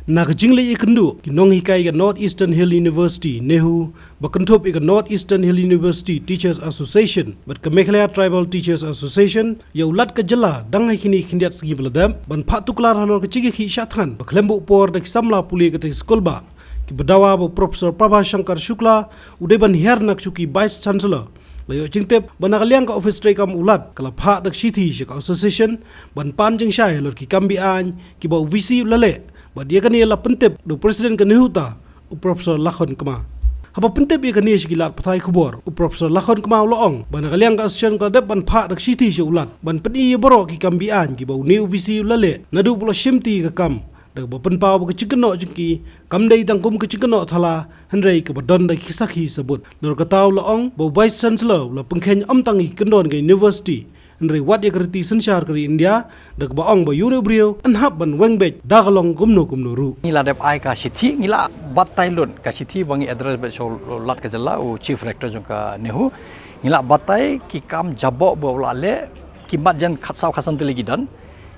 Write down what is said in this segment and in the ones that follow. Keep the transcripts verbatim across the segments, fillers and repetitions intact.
Na ka jingleit ïakynduh, ki nonghikai ka North Eastern Hill University, NEHU, ba kynthup ïa ka North Eastern Hill University Teachers Association bad ka Meghalaya Tribal Teachers Association, ïa u Lat ka jylla dang ha kine khyndiat sngi ba la dep, ban phah tuklar halor ka jingïakhih shah thngan ba khlem buh por da ki samla pule kata ka skulbah, kiba dawa ba u Professor Prabha Shankar Shukla u dei ban hiar na ka shuki Vice Chancellor, la ïoh jingtip ba na ka liang ka ophis treikam u Lat ka la phah da ka shithi sha ka association ban pan jingshai halor ki kam be-aiñ kiba u VC u la leh, bad ïa kane la pyntip da u President ka NEHUTA, u Professor Lakhon Kma. Haba pyntip ïa kane sha ki lad pathai khubor, u Professor Lakhon Kma u la ong ba na ka liang ka association ka la dep ban phah da ka shithi sha u Lat ban pyni ïa baroh ki kam be-aiñ kiba une u VC u la leh naduh ba u la shimti ïa ka kam, da kaba pynpaw ba ka jingkynnoh jong ki kam dei tang kum ka jingkynnoh thala, hynrei kaba don da ki sakhi sabut. Halor kata u la ong ba u Vice Chancellor u la pynkheiñ ym tang ïa ki kyndon ka university, hynrei wat ïa ka riti synshar ka ri India, da kaba ong ba une u briew un hap ban weng beit da ka long kumno kumno ruh. Ngi la dep ai ka shithi, ngi la batai lut ka shithi ba ngi address beit sha u Lat ka jylla, u Chief Rector jong ka NEHU. Ngi la batai ki kam jaboh ba u la leh, ki mat jan khatsaw khatsan tylli ki don,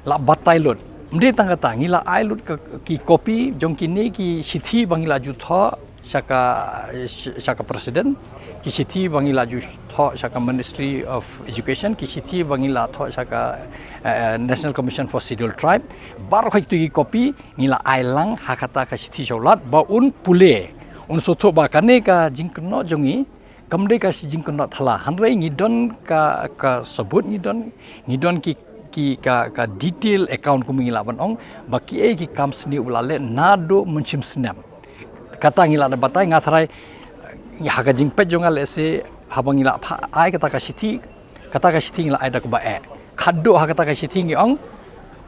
la batai lut. Ym dei tang kata, ngi la ai lut ka, ki copy jong kine ki shithi ba ngi la ju thoh sha ka, sha ka President, ki shithi ba ngi la ju thoh sha ka Ministry of Education, ki shithi ba ngi la thoh sha ka, eh, National Commission for Scheduled Tribe. Baroh kito ki copy ngi la ai lang ha kata ka shithi sha u Lat ba un pule, un sngewthuh ba kane ka jingkynnoh jong ngi kam dei ka shi jingkynnoh thala, hynrei ngi don ka, ka sabut, ngi don, ngi don ki, ki ka, ka detail account, kum ngi lah ban ong ba kiei ki kam sniew ba la leh naduh mynshem snem. Kata ngi la dep batai. Nga tharai, eh, ha ka jingpeit jong nga lehse haba ngi la pha-, ai kata ka shithi, kata ka shithi ngi la ai da kaba eh. Khatduh ha kata ka shithi ngi ong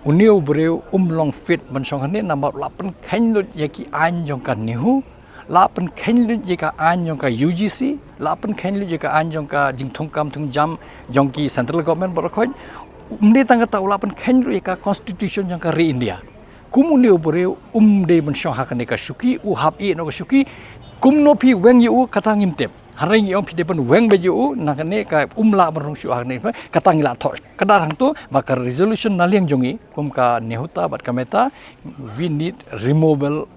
une u briew um long fit ban shong hangne namar u la pynkheiñ lut ïa ki aiñ jong ka NEHU, la pynkheiñ lut ïa ka aiñ jong ka U G C, la pynkheiñ lut ïa ka aiñ jong ka jingthung kam thung jam jong ki central government baroh khoit. Ym dei tang kata, u la pynkheiñ lut ïa ka constitution jong ka ri India. Kum une u briew um dei ban shong ha kane ka shuki, u hap ïeh noh ka shuki. Kumno phi weng ïa u kata ngim tip. Hynrei ngi ong phi dei ban weng beit ïa u, na kane ka um lah ban rung shuh ha kane, kata ngi la thoh. Ka dak hangto ba ka resolution na liang jong ngi kum ka NEHUTA bad ka MEHUTA, we need removal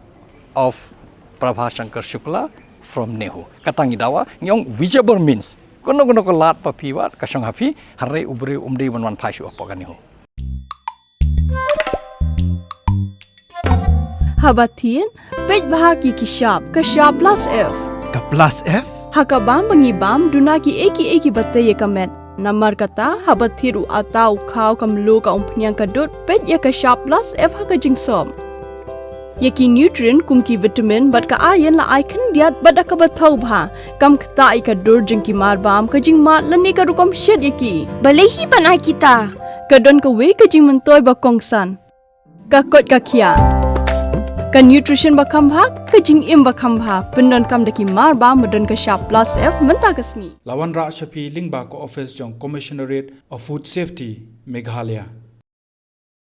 of Prabha Shankar Shukla from NEHU. Kata ngi dawa, ngi ong whichever means. Kano kano ka lad ba phi wad, ka shong ha phi, hynrei u briew um dei ban wan phai shuh hapoh ka NEHU. Haba thied, peit bha ki ki shap, ka shap plus F. Ka plus F? Ha ka bam ba ngi bam, duna kiei kiei kiba tei ïa ka met. Namar kata, haba thied u atta, u khaw, ka mluh, ka umphniang, ka dud, peit ïa ka shap plus F ha ka jingsop. Ïa ki nutrient kum ki vitamin bad ka iron la ai khyndiat bad da kaba thaw bha. Kam ktah ïa ka dur jong ki mar bam, ka jingmad lane ka rukom shet ïa ki. Balei hi ban ai kita? Ka don kawei ka jingmyntoi ba kongsan. Ka koit ka khiah. Ka nutrition ba kham bha, ka jingim ba kham bha. Pyndonkam da ki mar bam ba don ka shap plus F mynta ka sngi. La wanrah sha phi lyngba ka office jong Commissionerate of Food Safety, Meghalaya.